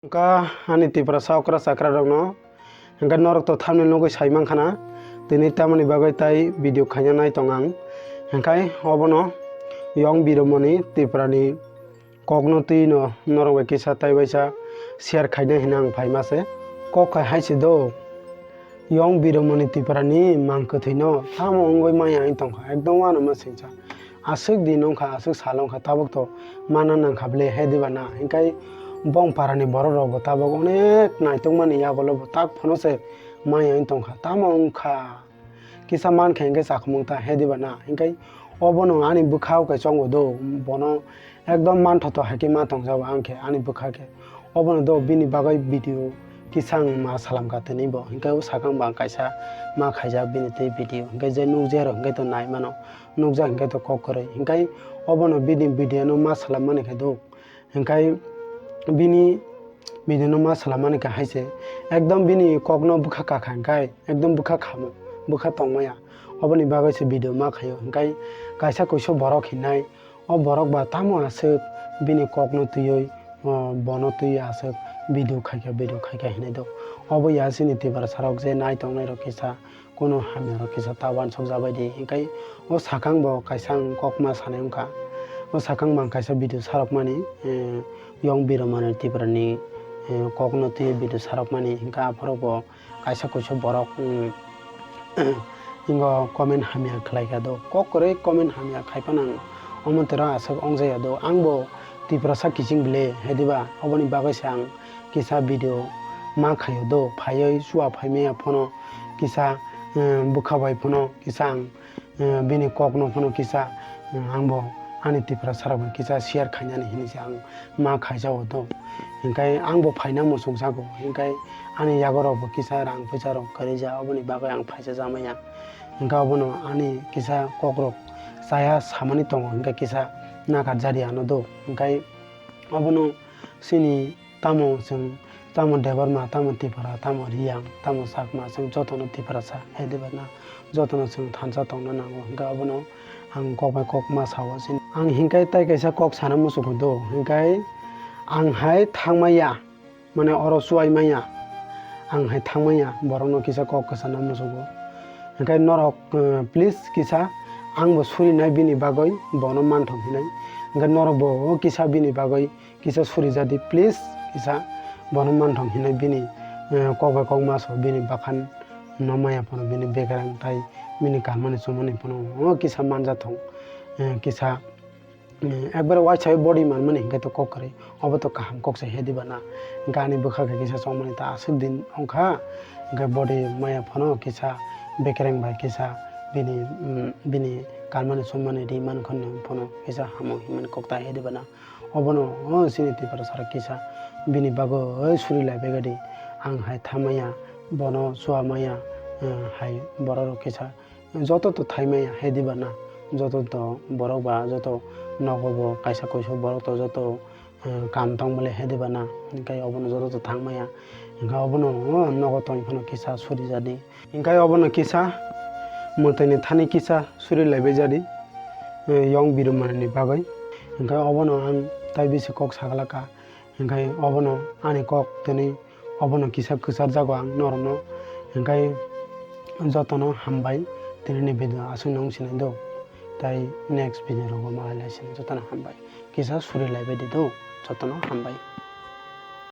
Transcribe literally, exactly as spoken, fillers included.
Wngkha ani Tiprasa okra chakra rokno, hwnkhe norok to thumbnail nugwi sai mankha na, tini tamoni bagwi tai video khaina nai tong ang, hwnkhe obono Yong Biromoni Tiprani kokno twi no norok bai kisa tai waisa share khaina hino ang phaima se. Kok hai hai se do, Yong Biromoni Tiprani mang kwthwi no tamo wngwi maya wng tongkha, ekdom uanama singcha. Aswk din wngkha, aswk sal wngkha, tabuk to mana nangkha ble he diba na? Hinkhe bong parani borok rok bo tabuk onek naitok mani yagulo bo tak phano se maya wng tongkha. Tamo wngkha kisa mankhe hinkhe chakhumung ta he diba na? Hinkhe obono ani bwkha o khe chongo do, bono ekdom manthoto hai khe ma tongjago ang khe ani bwkha khe. Obono do bini bagwi video kisa ang ma salam ka tini bo, hinkhe o sakang bo ang kaisa ma khaijak bini tei video, hinkhe je nukjak rok hinkhe to nai mano. Nukjak hinkhe to kok kwrwi. Hinkhe obono bini video no ma salam mani khe do. Hinkhe bini video no ma salam mani khe hai se. Ekdom bini kok no bwkha kakha hinkhe ekdom bwkha khamo, bwkha tongmaya. Oboni bagwi se video ma khaio. Hinkhe kaisa kuisu borok hinai, o borok ba tamo aswk bini kok no twiwi, o bono twiwi aswk video khaikha, video khaikha hinai do. Obo ya chini Tiprasa rok je nai tongnai rok kisa, kunu hamya rok kisa ta uansuk jabai di. Hinkhe o sakang bo kaisa ang kok ma sanai wngkha. O sakang bo ang kaisa video sarok mani, eh, Yong Biromoni Tiprani, eh, kok no twiwi video sarok mani hinkhe aphuru bo kaisa kuisu borok, mm, ingo comment hamya khlai kha do. Kok kwrwi comment hamya khai phano ang omo tero aswk wngjaya do. Ang bo Tiprasa kiching bile he diba, oboni bagwi se ang kisa video ma khaio do. Phaiwi chua phai maya phano kisa, mm, bwkha bai phano kisa ang eh, bini kokno phano kisa, eh, ang bo ani Tiprasa rok bai kisa share khainani hinwi se ang ma khaijao do. Hinkhe ang bo phaina muchungjago, hinkhe ani yago rok bo kisa rang puisa rok kwrwi ja, oboni bagwi ang phaisa jamaya. Hinkhe obono ani kisa kok rok chaya samani tongo, hinkhe kisa nakarjari ano do. Hinkhe obono chini tamo chwng, tamo Debbarma, tamo Tipra, tamo Riyang, tamo Chakma, chwng jotono Tiprasa, hai diba na? Jotono chwng thansa tongna nango, hinkhe obono ang kok bai kok ma sao chini. Ang hinkhe tai kaisa kok sana muchungo do, hinkhe ang hai thangmaya, mane oro chuai maya, ang hai thangmaya, borokno kisa kok kwchana muchungo. Hinkhe norok, eh, please kisa ang bo surinai bini bagwi bono manthok hinai. Hinkhe norok bo kisa bini bagwi kisa suri jadi, please, kisa bono manthok hinai bini, eh, kok bai kok ma so bini bakhan no maya phano bini bekereng tai bini kanmani chumani phano o kisa manja thong, eh, kisa, eh, ekbare waisa body manmani hinkhe to kok kwrwi, obo to kaham kok se he diba na? Hinkhe ani bwkha khe kisa chongmani ta aswk din wngkha, hinkhe body maya phano kisa bekereng bai kisa bini, mm, bini kanmani chumani ri mankhani phano kisa hamo hinmani kok ta he diba na? Obono, o, chini Tiprasa rok kisa bini bagwi suri lai bai gadi. Ang hai thamaya, bono chua maya, eh, hai borok rok kisa joto to thai maya he diba na? Joto to borok ba joto nogo bo kaisa kuisu borok to joto, eh, kam tong bole he diba na? Hinkhe obono joto to thang maya. Hinkhe obono, o, nogo tong phano kisa suri jadi. Hinkhe obono kisa mwtaini thani kisa suri laibai jadi, eh, Yong Biromani bagwi. Hinkhe obono ang tai bisi kok saglaka. Hinkhe obono ani kok tini obono kisa kwcharjago ang norokno. Hinkhe jotono hambai, tinini video aswk nung sinai do. Tai next video rogo malai lai sinai, jotono hambai. Kisa suri laibai di do, jotono hambai.